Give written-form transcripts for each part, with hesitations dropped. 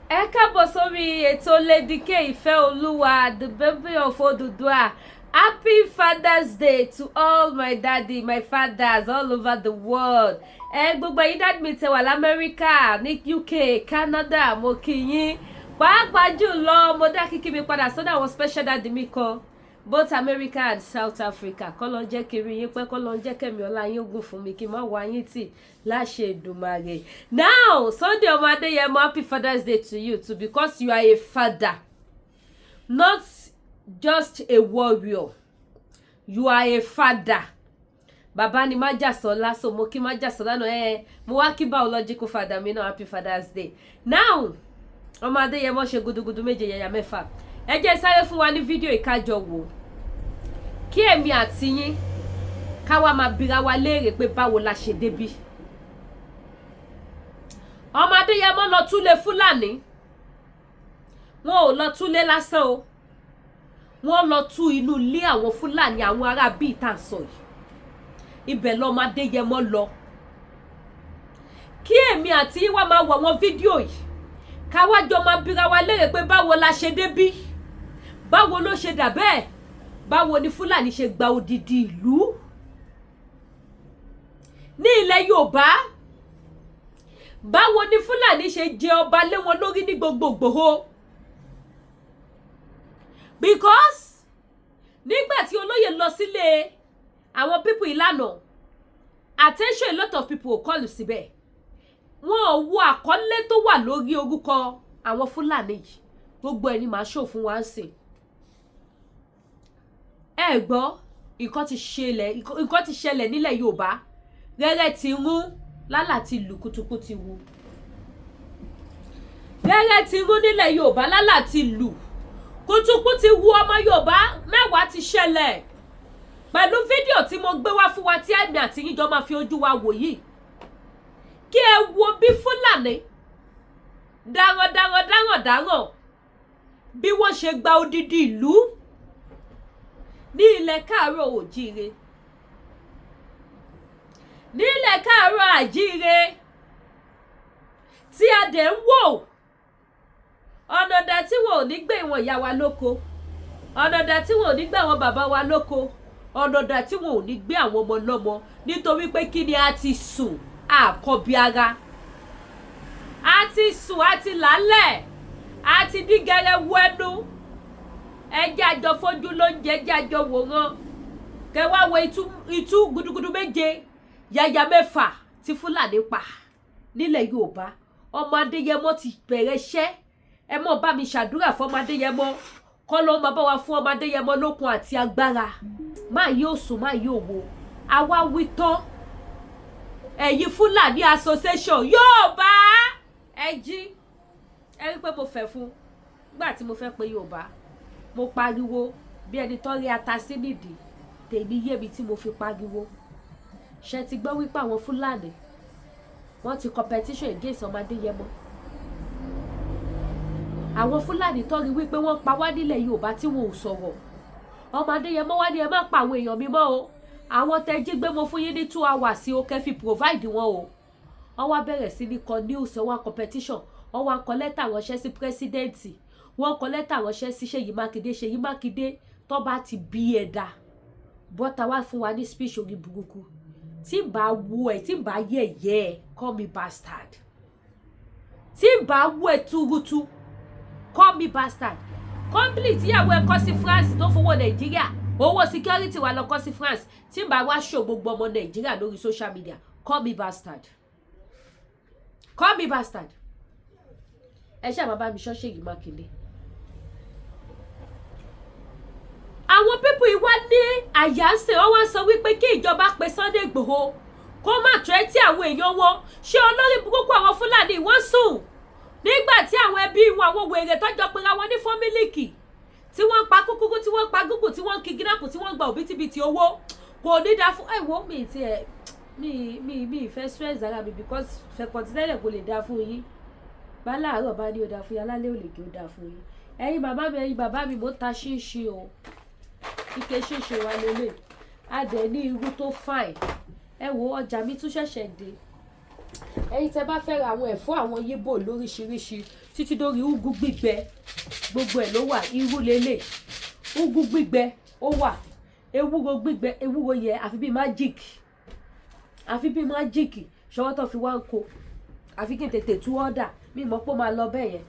Ẹ káàbọ̀ sórí ètò Lady K Ìfẹ́ Olúwa, the baby of Odùduwà. Happy Father's Day to all my daddy, my fathers all over the world. Ẹ gbogbo ẹ̀yin daddy mi tẹ́ wà lamẹ́ríkà, ní UK, Canada, mo kí yín. Pàápàá jùlọ, mo dá kíkí mi padà sọ́dọ̀ àwọn special daddy mi kan, both America and South Africa. Kọ́ ló ń jẹ́ kiri yín pẹ́, kọ́ ló ń jẹ́ kẹ́mi ọlá yín ogun fún mi kí n má wá yín tì láṣẹ Èdùmàrè. Now, Sunday ọmọ Adéyẹmọ, happy Father's Day to you too, because you are a father, not just a warrior. You are a father. Bàbá ni májàsọ́lá, so mo kí májàsọ́lá náà. Ẹ mo wá kí biological father mi náà, happy Father's Day. Now, ọmọ Adéyẹmọ ṣe gudugudu méje yàyà mẹ́fà. Ẹ jẹ́ sáré fún wa ní fídíò ìkájọ wò, kí èmi àti yín ká wá máa bira wa léèrè pé báwo la ṣe débí. Ọmọ Adéyẹmọ lọ túlé Fúlàní. Wọn ò lọ túlé lásán o, wọ́n lọ tú inú ilé àwọn Fúlàní, àwọn ará bíi tá à ń sọ yìí. Ibẹ̀ lọmọ Adéyẹmọ lọ. Kí èmi àti yín wá máa wọ àwọn fídíò yìí, ká wá jọ máa bira wa léèrè pé báwo la ṣe débí, báwo ló ṣe dà bẹ́ẹ̀, báwo ni Fúlàní ṣe gba odidi ìlú ní ilẹ̀ Yorùbá, báwo ni Fúlàní ṣe jẹ ọba lé wọn lórí ní gbogbo Ìgbòho. Because nígbà tí olóyè lọ sílé àwọn people ìlànà, attention, a lot of people ò kọlù síbẹ̀. Wọn ò wo àkọlé tó wà lórí orúkọ àwọn Fúlàní yìí. Gbogbo ẹni màá ṣò fún wa ń sìn. Ẹ gbọ́, nǹkan ti ṣẹlẹ̀ nílẹ̀ Yorùbá. Rẹ́rẹ́ ti rún, lálà ti lù, kùtùkù ti wù. Rẹ́rẹ́ ti rún nílẹ̀ Yorùbá, lálà ti lù, kùtùkù ti wù. Ọmọ Yorùbá, mẹ́wàá ti ṣẹlẹ̀ pẹ̀lú fídíò tí mo gbé wá fún wa, tí èmi àti yín jọ máa fi ojú wa wò yìí. Kí ẹ wo bí Fúlàní darandaran darandaran, bí wọ́n ṣe gba odidi ìlú ní ilẹ̀ káàárọ̀ òjíire, ní ilẹ̀ káàárọ̀ àjíire tí a dẹ̀ ń wò. Ọ̀nà dà tí wọn ò ní gbé ìwọ̀n ìyá wa lóko? Ọ̀nà dà tí wọn ò ní gbé àwọn bàbá wa lóko? Ọ̀nà dà tí wọn ò ní gbé àwọn ọmọ lọ́mọ? Nítorí pé kí ni? A ti sùn àkọ́bí ara, a ti sùn, a ti lálẹ̀, a ti dígẹrẹ wọ ẹnu. Ẹjẹ́ àjọ fojú lóúnjẹ, ẹjẹ́ àjọ wòran. Kẹwàá wo itú itú gudugudu méje yàyà mẹ́fà tí Fúlàní pa nílẹ̀ Yorùbá. Ọmọ Adéyẹmọ ti bẹ̀rẹ̀ iṣẹ́. Ẹ mọ̀ bá mi ṣàdúrà fọmọ Adéyẹmọ, kọ́ ló máa bá wa fún ọmọ Adéyẹmọ lókun àti agbára. Máa yóò sùn, máa yóò wo. Àwa wí tán. Ẹ̀yin Fúlàní association yóò bá ẹ jí. Ẹ rí pé mo fẹ́ fún nígbà tí mo fẹ́ pe Yorùbá, mo pariwo bí ẹni tó rí ata sí nídìí. Tèmi yé mi tí mo fi pariwo. Ṣe ti gbọ́ wípé àwọn Fúlàní, wọ́n ti competition against ọmọ Adéyẹmọ? Àwọn Fúlàní tó rí wípé wọ́n pa wá nílẹ̀ Yorùbá tí wọn ò sọ̀rọ̀, ọmọ Adéyẹmọ wá ní, "Ẹ má pa àwọn èèyàn mi mọ́ o. Àwọn tẹ jí gbé, mo fún yín ní 2 hours o, kẹ́ fi provide wọn o." Wọ́n wá bẹ̀rẹ̀ sí ní kọ news, wọ́n wá competition, wọ́n wá kọ lẹ́tà ránṣẹ́ sí president, wọ́n kọ lẹ́tà ránṣẹ́ sí Ṣèyí Mákindé. Ṣèyí Mákindé, tó bá ti bí ẹ̀dá bọ́ta wá fún wa ní speech orí burúkú, tí n bá wo ẹ, tí n bá yẹ̀yẹ́ ẹ, call me bastard. Tí n bá wo ẹ túrútú, call me bastard. Company tíyàwó ẹ kọ́ sí France, tó fowó Nàìjíríà, owó security wa lọ kọ́ sí France, tí n bá wá ṣò gbogbo ọmọ Nàìjíríà lórí social media, call me bastard, call me bastard. Ẹ ṣáà máa bá mi ṣọ́ Ṣèyí Mákindé. Àwọn people yìí wá ní àyà ń sè. Wọ́n wá sọ wípé kí ìjọba pe Sunday Igboho kó má tẹ́tí àwọn èèyàn wọn. Ṣé olórí burúkú àwọn Fúlàní, wọ́n sùn nígbà tí àwọn ẹbí wọn, àwọn wèrè tọ́jọ́ pera wọn ní fọ́mílìkì, tí wọ́n ń pa kúkúrú, tí wọ́n ń pa gúgù, tí wọ́n ń kidnap, tí wọ́n ń gba òbítíbitì owó? Kò ní dáa fún ẹ. Wo mi ti ẹ mi fẹ́ stress ara mi, because fẹ̀kọ̀tìtẹ́lẹ̀ kò lè dáa fún yín. Bá láàárọ̀ bá ní ó dáa fún yín, alálẹ́ ò lè kí ó dáa fún yín. Ẹ̀yin bàbá mi, ẹ̀yin bàbá mi, mo ń ta ṣínṣin o. Ike ṣínṣin wa lélẹ̀. A dẹ̀ ní irú tó fine. Ẹ wo ọjà mi tún ṣẹ̀ṣẹ̀ dé. Ẹ̀yin tẹ́ bá fẹ́ ra àwọn ẹ̀fọ́ àwọn yíbò lóríṣiríṣi, títí dórí úgú gbígbẹ, gbogbo ẹ̀ ló wà. Irú lélẹ̀, úgú gbígbẹ ó wà, ewúro gbígbẹ, ewúro yẹ àfi bíi magic, àfi bíi magic. Ṣọwọ́ tó fi wá ń ko, àfi kí n tètè tú ọ́dà mi mọ̀ pé ó máa lọ bẹ́ẹ̀ yẹn.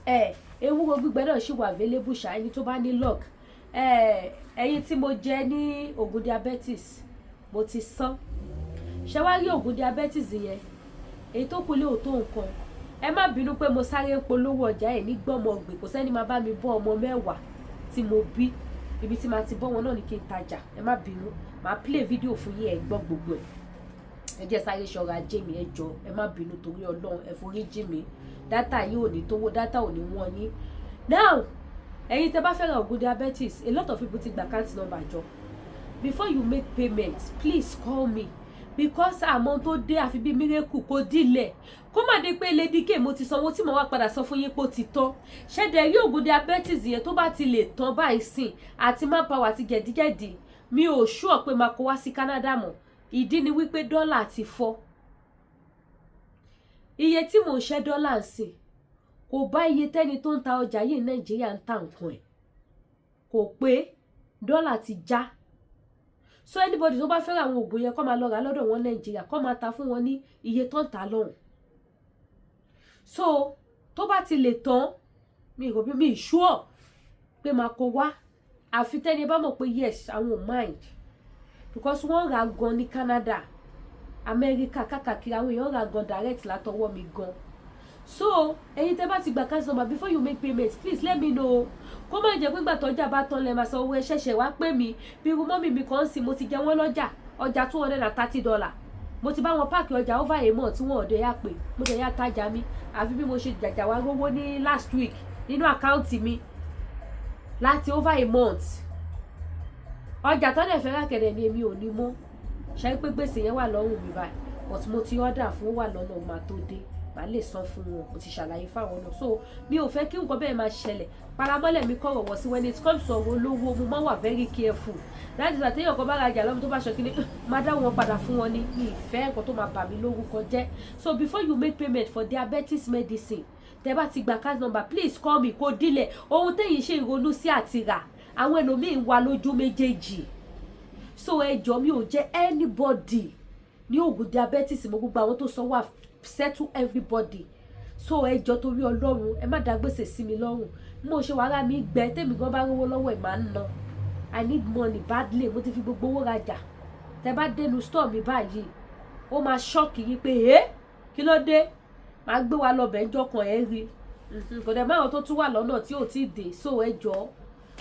Ẹ ewúro gbígbẹ náà ṣì wà available ṣá, ẹni tó bá ní luck. Ẹ ẹ̀yin tí mo jẹ ní oògùn diabetes, mo ti san. Ṣé wá rí oògùn diabetes yẹn, èyí tó kù lé ò tó nǹkan. Ẹ má bínú pé mo sáré ń polówó ọjà ẹ̀ ní gbọ́mọ ọ̀gbìn. Kò sẹ́ni máa bá mi bọ́ ọmọ 10 tí mo bí. Ibi tí màá ti bọ́ wọn náà ní kí n tajà. Ẹ má bínú, màá play video fún yín, ẹ gbọ́ gbogbo ẹ̀. Ẹ jẹ́ sáré ṣọ́ra ajé mi. Ẹ jọ, ẹ má bínú torí Ọlọ́run, ẹ forí jì mí. Data yìí ò ní tówó, data ò ní wọ́n yín. Now, ẹ̀yin tẹ́ bá fẹ́ ra ògùn diabetes, a lot of people ti gba account number jọ. Before you make payment, please call me, because àmọ́ tó dé àfi bíi miracle kò dílẹ̀, kó má dé pé Lady K mo ti sanwó tí mo wá padà sọ fún yín pé ó ti tán. Ṣẹ́dẹ̀ rí ògùn diabetes yẹn, tó bá ti lè tán báyìí sìn, àti manpower àti jẹ̀díjẹ̀dí, mi ò sure pé máa kó wá sí Canada mọ́. Ìdí ni wípé dọ́là ti fọ́. Iye tí mò ń ṣẹ́ dọ́là ń sìn kò bá iye tẹ́ni tó ń ta ọjà yìí ní Nàìjíríà ń ta nǹkan ẹ̀, kò pé dọ́là ti já. So anybody tó bá fẹ́ràn àwọn oògùn yẹn, kó máa lọ rà lọ́dọ̀ wọn Nàìjíríà, kó máa ta fún wọn ní iye tó ń ta lọ́hùn. So tó bá ti lè tán, mi rò bí mi sure pé máa kó wá, àfi tẹ́ni bá mọ̀ pé yes, àwọn ò mind, because wọ́n rà gan ní Canada, America, kákàkiri. Àwọn èèyàn rà gan direct látọwọ́ mi gan. So ẹ̀yin tẹ́ bá ti gba cash number, before you make payment, please let me know. Kó má jẹ́ pé gbà tọ́jà bá tán lẹ́ máa san owó. Ẹ ṣẹ̀ṣẹ̀ wá pè mí. Bí irú mummy mi kan sì, mo ti jẹ wọ́n lọ́jà, ọjà $230. Mo ti bá wọn pack ọjà over a month tí wọn ò dé yá pé mo dẹ̀ yá tajà mi. Àfi bí mo ṣe jàjà wá rówó ní last week nínú account mi láti over a month. Ọjà tó dẹ̀ fẹ́ rà kẹ̀dẹ̀ ni èmi ò ní mọ́ ṣe pé gbèsè yẹn wà lọ́rùn mi báyìí, but mo ti order fún, wà lọ́nà, ó máa tó dé, màá lè san fún wọn. Mo ti ṣàlàyé fáwọn náà, so mi ò fẹ́ kí nǹkan bẹ́ẹ̀ máa ṣẹlẹ̀. Paramọ́lẹ̀ mi kọ̀rọ̀ wọ̀ sí. When it comes to ọ̀rọ̀ olówó, mo máa wà very careful láti ìgbà téèyàn kan bá rajà lọ́mọ, tó bá ṣọ kíní, máa dá wọn padà fún wọn ní. Mi ìfẹ́ nǹkan tó máa bà mí lórúkọ jẹ́. So before you make payment for diabetes medicine, tẹ́ bá ti gba card number, please call me. Kó dílẹ̀ ohun téyìn ṣe ìrònú sí àti rà, àwọn ẹlòmíín wà lójú méjèèjì. So ẹ jọ̀ọ́, mi ò jẹ́ anybody ní oògùn diabetes mo. Gbogbo àwọn tó sanwó, settle everybody. So ẹ jọ̀ọ́, torí Ọlọ́run, ẹ má dá gbèsè sí mi lọ́rùn. Mo ṣe wàhálà mi gbẹ, tèmi gan bá rówó lọ́wọ́ ẹ̀ máa ń ná. I need money badly. Mo ti fi gbogbo owó rajà. Tẹ bá dénú store mi báyìí, ó máa shock yín pé ẹ kí ló dé. Máa gbé wa lọ bẹ̀ ńjọ́ kan, ẹ̀ rí kò dẹ̀ máwọn tó tún wà lọ́nà tí ò tí ì dé. So ẹ jọ̀ọ́,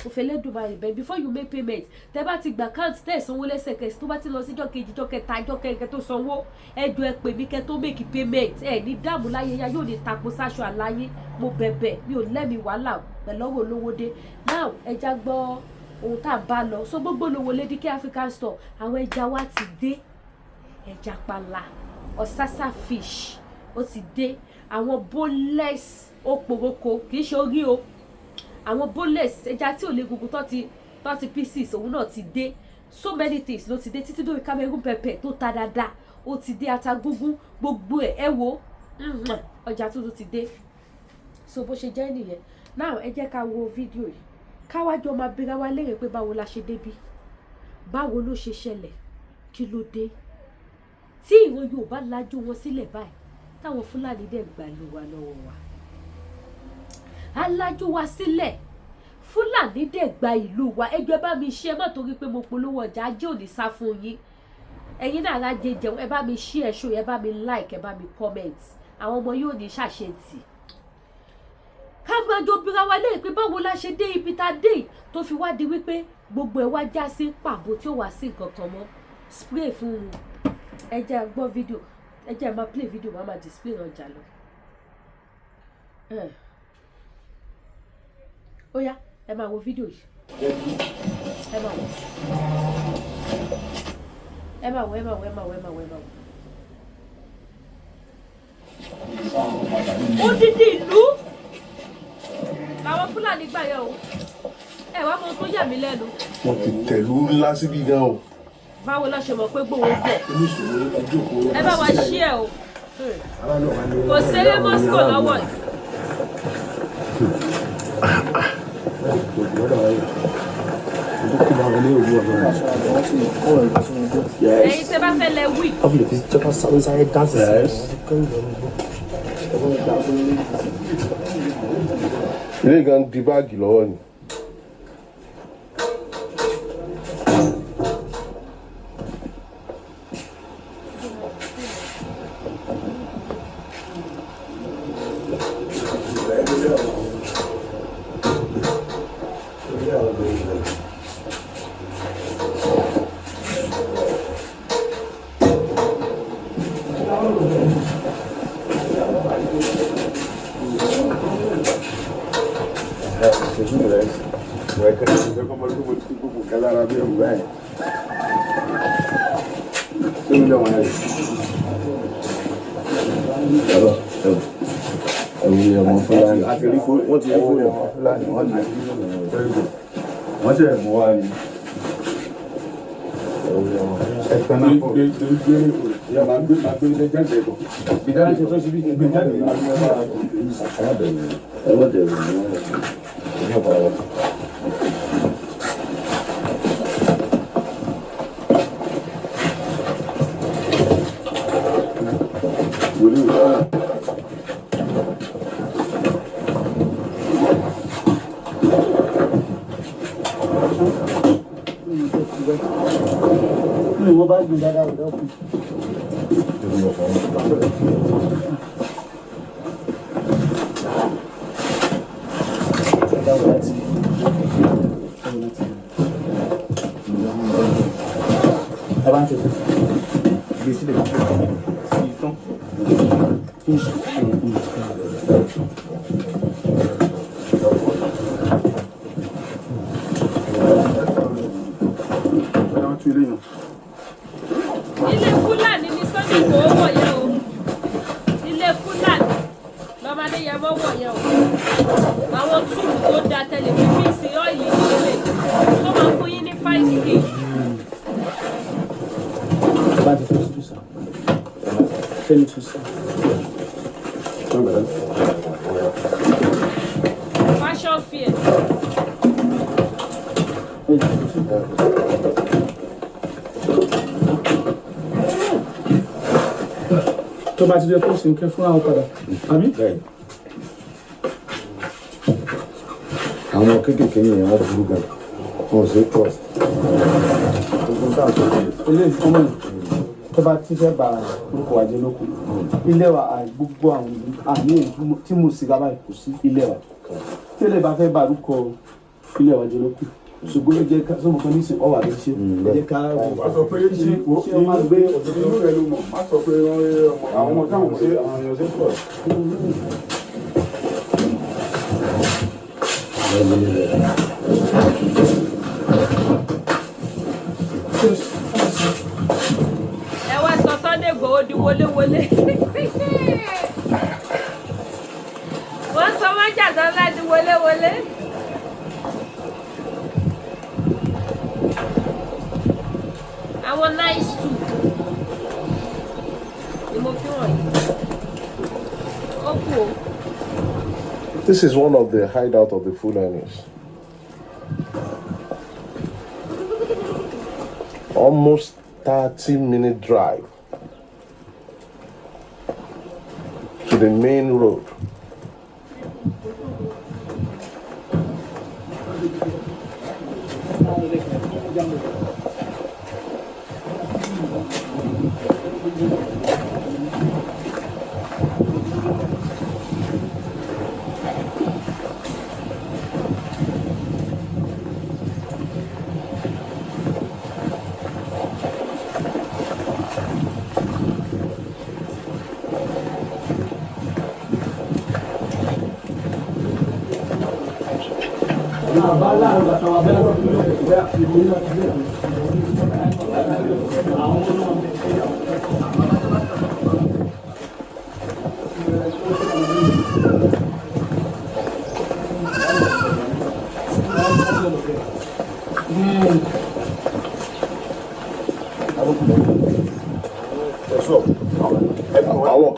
mo fẹ́ lẹ́dùn bẹ́ẹ̀, before you make payment, tẹ bá ti gba account, tẹ́ ẹ̀ sanwó lẹ́sẹ̀kẹsẹ̀, tó bá ti lọ síjọ́ kejì, jọ́ kẹta, jọ́ kẹrin tó sanwó, ẹ jọ̀ọ́, ẹ pè mí kẹ́ tó make payment. Ẹ ní dààmú láyé ya yóò ní tapo sáṣọ àláyé. Mo bẹ̀bẹ̀, mi ò lẹ́mi wàhálà pẹ̀lú ọ̀rọ̀ olówó dé. Now, ẹja gbọ́ ohun tá a bá lọ. So gbogbo lówó Lady K African Store, àwọn ẹja wa ti dé. Ẹja panla, ọ̀sásà fish, ó ti dé. Àwọn boneless okporoko, kì í ṣe orí o, àwọn boneless ẹja tí ò lè gungun tó ti pieces, òun náà ti dé. So many things ló ti dé, títí dórí Cameroon pepper tó ta dáadáa, ó ti dé, ata gúngún, gbogbo ẹ̀. Ẹ wo, ọjà tuntun ti dé. So bó ṣe jẹ́ nìyẹn. Now, ẹ jẹ́ ká wo fídíò yìí, káwájọ máa bira wa léèrè pé báwo la ṣe débí, báwo ló ṣe ṣẹlẹ̀, kí ló dé tí ìran Yorùbá lajú wọn sílẹ̀ báyìí, táwọn Fúlàní dẹ̀ gbàlú wa lọ́wọ́ wa. Alájú wa sílẹ̀, Fúlàní dẹ̀ gba ìlú wa. Ẹjọ́, ẹ bá mi ṣe, ẹ má torí pé mo polówó ọjà, ajé ò ní sá fún yín. Ẹ̀yin náà alájẹ jẹun. Ẹ bá mi share show, ẹ bá mi like, ẹ bá mi comment. Àwọn ọmọ yóò ní ṣàṣetì. Ká máa jọ bíra wa léèrè pé báwo la ṣe dé ibi tá a dé, tó fi wá di wípé gbogbo ẹ̀ wá já sí pàbó tí ó wá sí nǹkan kan mọ́. Spray fún un. Ẹ jẹ́ gbọ́ fídíò, ẹ jẹ́ máa play fídíò, máa máa display ọjà lọ. Ó yá, ẹ máa wo fídíò yìí. Ẹ máa wo, ẹ máa wo, ẹ máa wo, ẹ máa wo, ẹ máa wo, ẹ máa wo. Odidi ìlú làwọn Fúlàní gbà yẹ o. Ẹ wá mọ ohun tó yà mí lẹ́nu. Wọ́n ti tẹ̀lú ńlá síbí gan o. Báwo la ṣe mọ̀ pé gbòòwò bọ̀? Ẹ bá wa ṣí ẹ o. Kò ṣeré Moscow lọ́wọ́ yìí. Ẹ̀yin tẹ́ bá fẹ́ lẹ wig. Yes. Ilé gan di báàgì lọ́wọ́ ni. Ẹ̀wù ọmọ Fúlàní. Wọ́n ti rí fóònù. Fúlàní wọ́n ti rí. Wọ́n ṣe mú wa ni. Gbé gbé ìyá máa gbé máa gbé ilé jáde bọ̀. Gbé jáde tó síbí. Gbé jáde. Ẹ̀wọ́n tẹ̀lé ní wọ́n. Wọ́n bá gbìn dáadáa ọ̀dọ́ kù. Gbé sílẹ̀ sí tán. Ilé Fúlàní ní Sunday Igboho wọ̀ yẹn o. Ilé Fúlàní lọ́mọdé yẹn mọ́ wọ̀ yẹn o. Àwọn túùbù tó da tẹlẹ fi mix oil nílé tó máa fún yín ní fine skin. Bá ti tó sí sá. Tẹ́lẹ̀ tó sá. Fashion fair. Ẹ jù tó sí. Tó bá ti jẹ́ kó sì ń kẹ́ fúnra wọn padà, àbí? Àwọn kéékèèké yẹn wọ́n burú gan. Wọn ò ṣe é trust. Ilé ọmọ yìí tó bá ti fẹ́ ba orúkọ wa jẹ́ lóko ilé wa, gbogbo àwọn ìlú àní èyí tí mo sì gábà kò sí ilé wa tí ilé bá fẹ́ ba orúkọ ilé wa jẹ́ lóko, ṣùgbọ́n ẹ jẹ́ ká sọ́mọ kan nísìnyí ọwà ló ṣe, ẹ jẹ́ ká Má sọ pé ṣe ṣé wọ́n máa gbé inú rẹ ló mọ̀. Má sọ pé àwọn ọmọ táwọn ṣe àwọn èèyàn ṣe pọ̀. Ẹ wá sọ Sunday Igboho di wọléwọlé. Wọ́n sọ májàdánlá di wọléwọlé. Àwọn nice two ni mo fi wọ̀nyí. Ó kù o. This is one of the hideout of the Fulanis. Almost 30-minute drive to the main road.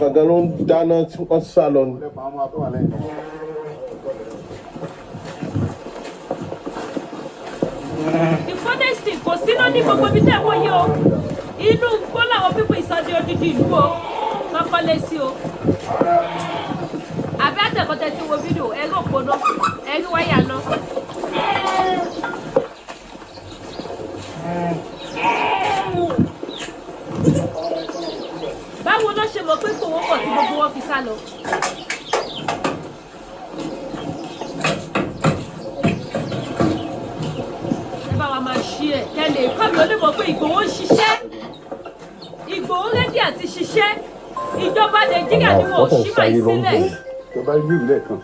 Kan ló ń dáná tí wọ́n sá lọ ni. The funniest thing, kò síná ní gbogbo ibi tẹ́ ẹ̀ wọ́n yìí o. Inú igbó làwọn pípọ̀ ìsọdí odidi ìlú o, kọ́kọ́lé sí o. Àbí àtẹ̀kọ́tẹ̀ tí wo fídíò ẹ̀rí òpónà, ẹ̀rí wáyà náà. Báwo ló ṣe mọ̀ pé kò wọ́pọ̀ tí gbogbo wọn fi sá lọ? Ẹ bá wa máa ṣí ẹ kẹlẹ kọ́mi onímọ̀ pé Ìgbòho ń ṣiṣẹ́. Ìgbòho ready àti ṣiṣẹ́. Ìjọba Nàìjíríà ni wọn ò ṣí màá sílẹ̀. Tó bá gbé ìlú lẹ́ẹ̀kan.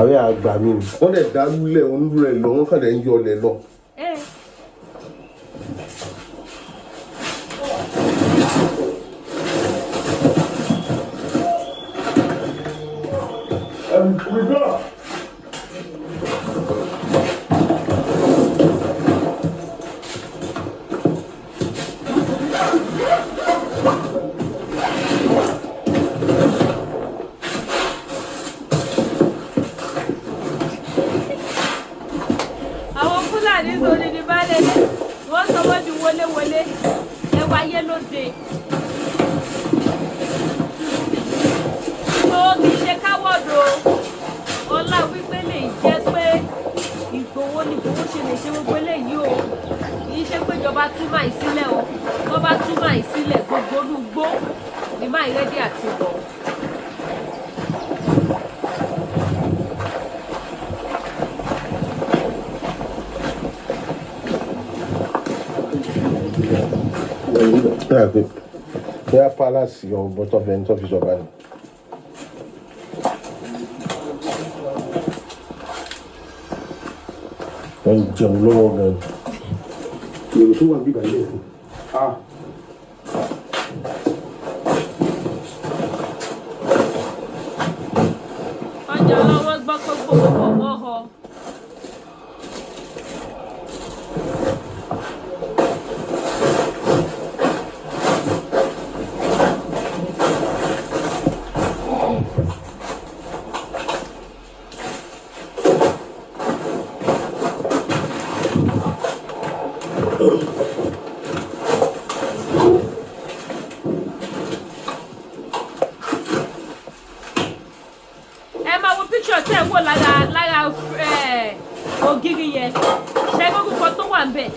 Àwọn àgbà mi ni wọ́n dẹ̀ dá lulẹ̀ onílù rẹ̀ lọ, wọ́n kàn dẹ̀ ń yọlẹ̀ lọ. Ẹ Withdraw. Àwọn Fúlàní sórí ní baálé ilé, wọ́n sọ wọ́n di wọléwọlé. Ẹ wáyé lóde. Ìgbòho kì í ṣe káwọ́dù o. Ọlá wípé lè jẹ́ pé Ìgbòho ni Ìgbòho ṣe lè ṣe gbogbo eléyìí o. Kì í ṣe pé ìjọba tú máì sílẹ̀ o. Wọ́n bá tú máì sílẹ̀, gbogbo inú igbó ní máì ready àti wọ̀. Bóyá palace ọ̀bọ tó fẹ́ tó fi sọ̀ba ni. Wọ́n ń jẹun lọ́wọ́ gan. Èrò tó wà níbí báyìí lẹ́ẹ̀kan. Ah. Ọjà lọ́wọ́ gbọ́ pé gbogbo wọ́n họ. Ẹ máa wo picture tẹ́ ẹ wò lára ògiri yẹn. Ṣe é orúkọ tó wà ńbẹ̀?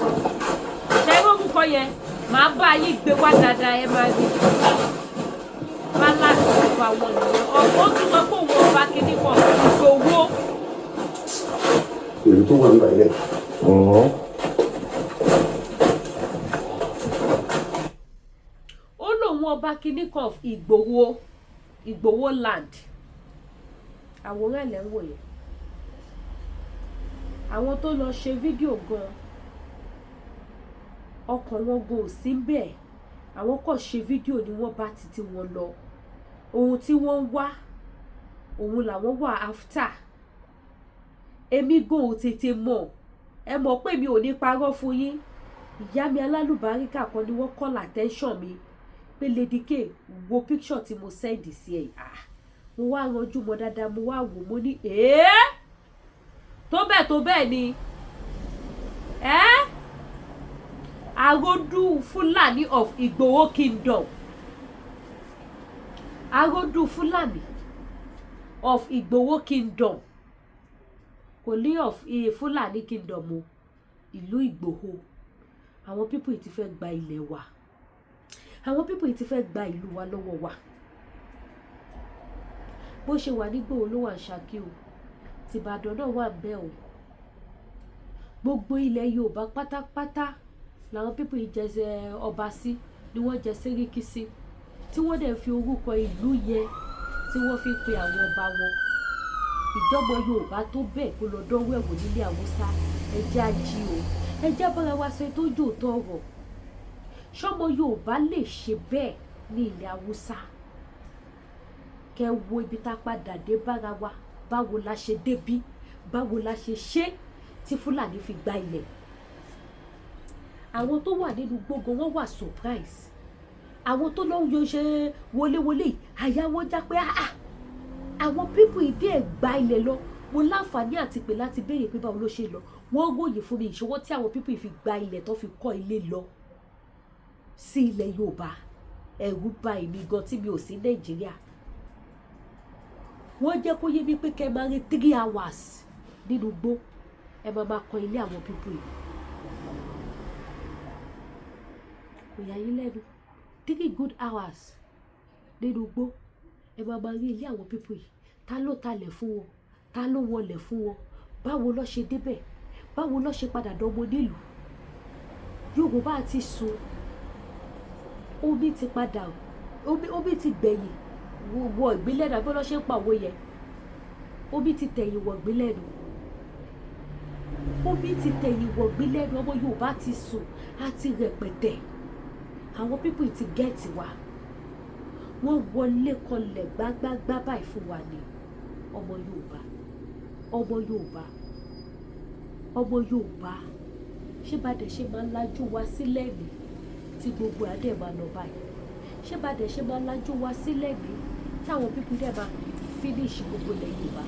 Ṣe é orúkọ yẹn? Màá bá yín gbé wá dáadáa, ẹ máa rí. Palace ọba wọn nìyẹn. Ọ̀pọ̀ tún sọ pé òun ọba kìíní kan Ìgbòho. Èrò tó wà níbí báyìí lẹ́ẹ̀kan. Ó lóun ọba kìíní kan of Ìgbòho, Ìgbòho land. Àwòrán ẹ̀ lẹ́ ń wò yẹn. Àwọn tó lọ ṣe fídíò gan, ọkàn wọn gan ò sí bẹ́ẹ̀. Àwọn kò ṣe fídíò ni wọ́n bá títí wọn lọ. Ohun tí wọ́n ń wá òun làwọn wà after. Èmi gan ò tètè mọ̀. Ẹ mọ̀ pé mi ò ní parọ́ fún yín. Ìyá mi alálùbáríkà kan ni wọ́n call attention mi pé, "Lady K, wo picture tí mo send sí ẹ." Ah, mo wá ranjú mọ́ dáadáa, mo wá wò, mo ní èé, tó bẹ́ẹ̀ tó bẹ́ẹ̀ ni ẹ́. Arodu Fúlàní of Ìgbòho Kingdom, Arodu Fúlàní of Ìgbòho Kingdom, kò ní of Fúlàní Kingdom o, ìlú Ìgbòho. Àwọn people yìí ti fẹ́ gba ilẹ̀ wa. Àwọn people yìí ti fẹ́ gba ìlú wa lọ́wọ́ wa. Bó ṣe wà nígbòho ló wà ní Ṣakí o, tìbàdàn náà wà bẹ́ẹ̀ o. Gbogbo ilẹ̀ Yorùbá pátápátá làwọn people yìí jẹ ọba sí, ni wọ́n jẹ sẹ́ríkì sí, tí wọ́n dẹ̀ fi orúkọ ìlú yẹn tí wọ́n fi pe àwọn ọba wọn. Ìjọba Yorùbá tó bẹ́ẹ̀ kó lọ dánwò ẹ̀wò nílé Haúsá. Ẹjẹ́ ají o, ẹjẹ́ bára wa sọ tó jò tó ọ̀rọ̀. Ṣọmọ Yorùbá lè ṣe bẹ́ẹ̀ ní ilẹ̀ Haúsá? Kẹ wo ibi tá a padà dé bára wa. Báwo la ṣe débí? Báwo la ṣe ṣe tí Fúlàní fi gba ilẹ̀? Àwọn tó wà nínú gbogbo wọn wà surprise. Àwọn tó lọ́ yọ ṣe wọléwọlé yìí, àyà wọn já pé, ah, àwọn people ìdí ẹ̀ gba ilẹ̀ lọ. Mo láǹfààní àti pè láti béèrè pé báwo ló ṣe lọ. Wọ́n ròyìn fún mi ìṣọwọ́ tí àwọn people fi gba ilẹ̀ tó fi kọ́ ilé lọ sí ilẹ̀ Yorùbá. Ẹ̀rù bà èmi gan tí mi ò sí Nàìjíríà. Wọ́n jẹ́ kó yé mi pé kẹ́ ẹ máa rí 3 hours nínú igbó, ẹ máa máa kọ́ ilé àwọn people yìí. Kò yà yín lẹ́nu? 3 good hours nínú igbó, ẹ máa máa rí ilé àwọn people yìí. Ta ló talẹ̀ fún wọn? Ta ló wọlẹ̀ fún wọn? Báwo ló ṣe débẹ̀? Báwo ló ṣe padà dánmọ nílùú? Yorùbá ti sùn, omi ti padà, omi ti gbẹ̀yìn wọ ìgbélẹ̀ náà. Bí wọ́n ṣe ń pa òwe yẹn, omi ti tẹ̀yìn wọ ìgbélẹ̀ nù, omi ti tẹ̀yìn wọ ìgbélẹ̀ nù. Ọmọ Yorùbá ti sùn á ti rẹpẹtẹ. Àwọn people ti get wa, wọ́n wọlé kọlẹ̀ gbágbágbá báyìí fún wa ni. Ọmọ Yorùbá, ọmọ Yorùbá, ọmọ Yorùbá, ṣé bá dẹ̀ ṣe máa ń lajú wa sílẹ̀ ní tí gbogbo adé máa lọ báyìí? Ṣé bá dẹ̀ ṣe máa lajú wa sílẹ̀ ní tí àwọn people dẹ̀ máa finish gbogbo ilẹ̀ Yorùbá?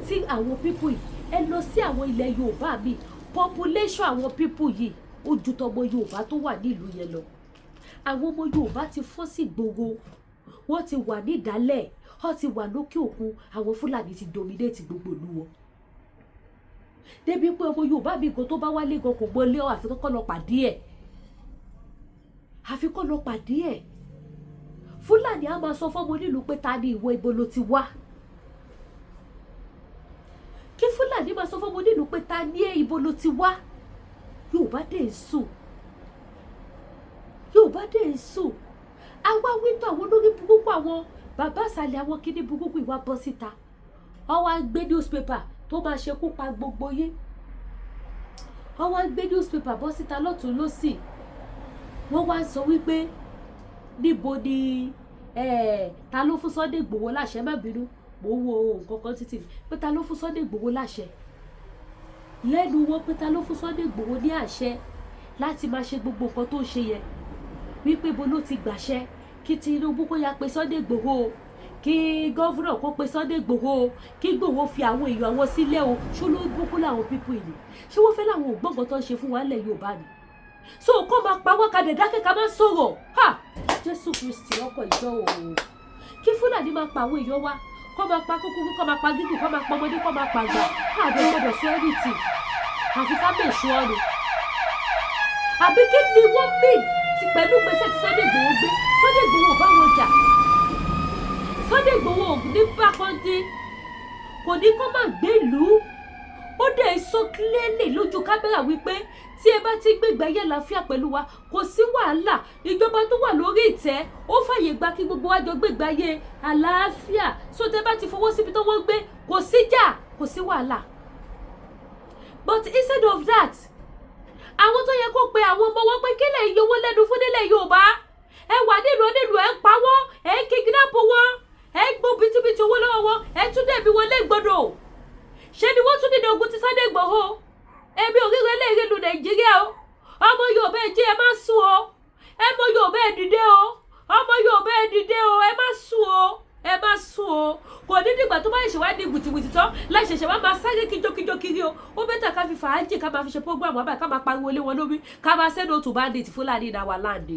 Tí àwọn people yìí, ẹ lọ sí àwọn ilẹ̀ Yorùbá mi, population àwọn people yìí ó ju tọmọ Yorùbá tó wà nílùú yẹn lọ. Àwọn ọmọ Yorùbá ti fọ́n sí gbogbo, wọ́n ti wà nídàálẹ̀, wọ́n ti wà lókè òkun. Àwọn Fúlàní ti dominate gbogbo ìlú wọn débi pé ọmọ Yorùbá mi gan tó bá wálé gan kò mọlé ọ, àfi kọ́kọ́ lọ pàdé ẹ̀, àfi kọ́ lọ pàdé ẹ̀. Fúlàní á máa sọ fọ́mọ onílùú pé, "Ta ni ìwọ? Ibo ló ti wá?" Kí Fúlàní máa sọ fọ́mọ onílùú pé, "Ta ni ẹ? Ibo ló ti wá?" Yorùbá dé ń sùn, Yorùbá dé ń sùn. Àwa wíńdò, àwọn olórí burúkú, àwọn bàbá àsàlẹ̀, àwọn kíní burúkú ìwà bọ́ síta. Wọ́n wá gbé newspaper tó máa ṣekú pa gbogbo yín. Wọ́n wá gbé newspaper bọ́ síta lọ́tún lọ́sì. Wọ́n wá sọ wípé níbo ni ta ló fún Sunday Igboho láṣẹ? Má bínú, mò ń wo nǹkan kan títì. Pé ta ló fún Sunday Igboho láṣẹ lẹ́nu wọn, pé ta ló fún Sunday Igboho ní àṣẹ láti máa ṣe gbogbo nǹkan tó ń ṣe yẹn, wípé bo ló ti gbàṣẹ? Kí Tinubu kó ya pé Sunday Igboho o, kí governor kó pe Sunday Igboho o, kí Igboho fi àwọn èèyàn àwọn sílẹ̀ o. Ṣó ló búkú làwọn people yìí? Ṣé wọ́n fẹ́ láwọn ògbọ́n tó ń ṣe fún wa lẹ̀ Yorùbá ni? So kó máa pa wọ́n kadẹ̀ dákẹ́, ká máa sọ̀rọ̀. Ha, Jésù Kristi, ọkọ̀ ìjọ o! Kí Fúlàní máa pa àwọn èèyàn wa, kó máa pa kúkúrú, kó máa pa gígùn, kó máa pa ọmọdé, kó máa pa àgbà, káàdé gbọdọ̀ sọ anything àfi ká mèṣù ọrùn, àbí kí ni wọ́n mìn ti pẹ̀lú gbèsè tí Sunday Igboho gbé? Sunday Igboho ò bá wọn jà. Sunday Igboho ò ní bákọ́ndé, kò ní kó má gbé ìlú. Ó dẹ̀ sọ clearly lójú kámẹ́rà wípé tí ẹ bá ti gbégbé ayé àlàáfíà pẹ̀lú wa, kò sí wàhálà. Ìjọba tó wà lórí ìtẹ́, ó fàyè gba kí gbogbo wa jọ gbégbé ayé àlàáfíà. So tẹ bá ti fọwọ́ síbi tó wọ́n gbé, kò sí jà, kò sí wàhálà. But instead of that, àwọn tó yẹ kó pe àwọn ọmọ wọn pé kílẹ̀ iye owó lẹ́nu fún nílẹ̀ Yorùbá, ẹ wà nílùú onílùú, ẹ ń pa wọ́n, ẹ ń kidnap wọn, ẹ ń gbó bìtìbìtì owó lọ́wọ́ wọn, ẹ tún dẹ̀bi wọn légbodò. Ṣé ni wọ́n tún dìde ogun ti Sunday Igboho? Èmi ò ríro eléyìí lu Nàìjíríà o. Ọmọ Yorùbá, ẹ jí, ẹ má sùn o. Ẹ mọ Yorùbá, ẹ dìde o. Ọmọ Yorùbá, ẹ dìde o. Ẹ má sùn o, ẹ má sùn o. Kò ní dìgbà tó bá ṣẹ̀ṣẹ̀ wá di wìtìwìtì tán láì ṣẹ̀ṣẹ̀ wá máa sáré kíjókíjó kiri o. Ó better ká fi fàájì, ká máa fi ṣe program wá báyìí, ká máa pariwo lé wọn lórí, ká máa say no to bandit Fúlàní in our land,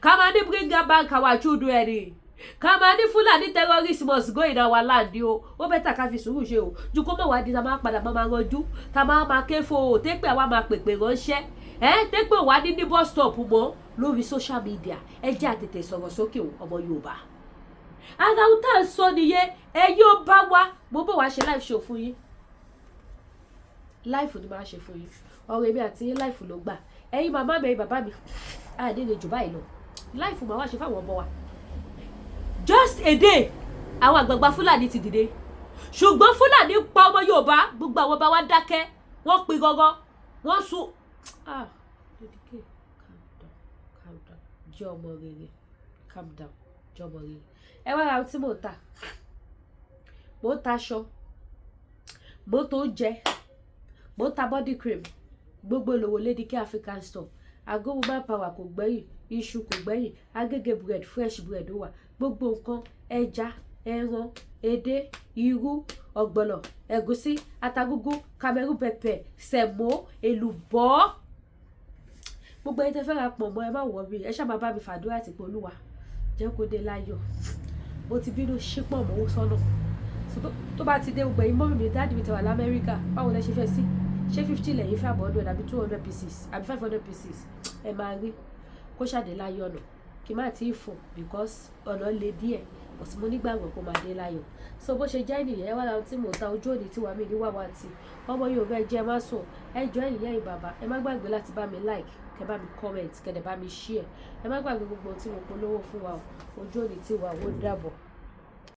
ká máa ní bring back our children, ká máa ní Fúlàní terrorists must go in our land o. Ó better ká fi sùúrù ṣe o, ju kó mọ̀ wá di ta máa padà máa ranjú, ta máa máa ké fo o, tẹ́pẹ́ àwa máa pèpè ránṣẹ́ ẹ, tẹ́pẹ́ wá ní bus stop mọ́ lórí social media. Ẹ jẹ́ àtètè sọ̀rọ̀ sókè o, ọmọ Yorùbá. Ara ohun tá à ń sọ nìyẹn. Ẹ yóò bá wa, mo bọ̀ wá ṣe live show fún yín. Live ni màá ṣe fún yín. Ọ̀rọ̀ èmi àti yín, live ló gbà. Ẹ̀yin màmá mi, ẹ̀yin bàbá mi, àdéhùn jù báyìí lọ. Live màá wá ṣe fáwọn ọmọ wa. Just a day, àwọn àgbààgbà Fúlàní ti dìde, ṣùgbọ́n Fúlàní pa ọmọ Yorùbá, gbogbo àwọn ọba wa dákẹ́, wọ́n pin gọ́gọ́, wọ́n sùn. Ah, Lady K, calm down, calm down, jẹ́ ọmọ rere. Calm down, jẹ́ ọmọ rere. Ẹ wá ra ohun tí mò ń tà. Mò ń ta aṣọ, mò ń ta oúnjẹ, mò ń ta body cream. Gbogbo lòwò Lady K African Store. Àgọ́ woman power kò gbẹ́yìn, iṣu kò gbẹ́yìn, Agége bread, fresh bread ó wà, gbogbo nǹkan, ẹja, ẹran, edé, irú, ọ̀gbọ̀nọ̀, ẹ̀gúsí, atagúgú, Cameroon pepper, sẹ̀mó, èlùbọ́. Gbogbo ẹni tẹ́ fẹ́ ra pọ̀nmọ́, ẹ má worry, ẹ ṣáà máa bá mi fàdúrà tì pé Olúwa jẹ́ kó dé láyọ̀. Mo ti bínú ṣí pọ̀nmọ́ sọ́nà. Tó bá ti dé, gbogbo ẹ̀yin mummy mi, daddy mi tẹ́ wà l'Amẹ́ríkà, báwo lẹ ṣe fẹ́ sí? Ṣé 50 lẹ́yìn fẹ́, àbọ̀ 100, àbí 200 pieces, àbí 500 pieces? Ẹ máa rí kó ṣàdé láyọ̀ ọ̀nà kí má tí ì fò, because ọ̀nà le díẹ̀, kò sí. Mo nígbàgbọ́ kó máa dé láyọ̀. So bó ṣe jẹ́ nìyẹn. Ẹ wá láwọn tí mò ń ta ojú òní tí wàá mi ní wàwá tí ọmọ Yorùbá ẹ jẹ́, ẹ má sùn. Ẹ jọ̀ọ́, ẹ̀yin ìyá, bàbá, ẹ má gbàgbé láti bá mi like, kẹ bá mi comment, kẹ dẹ̀ bá mi share. Ẹ má gbàgbé gbogbo ohun tí mo polówó fún wa o. Ojú òní tí wàá, ó dàbọ̀.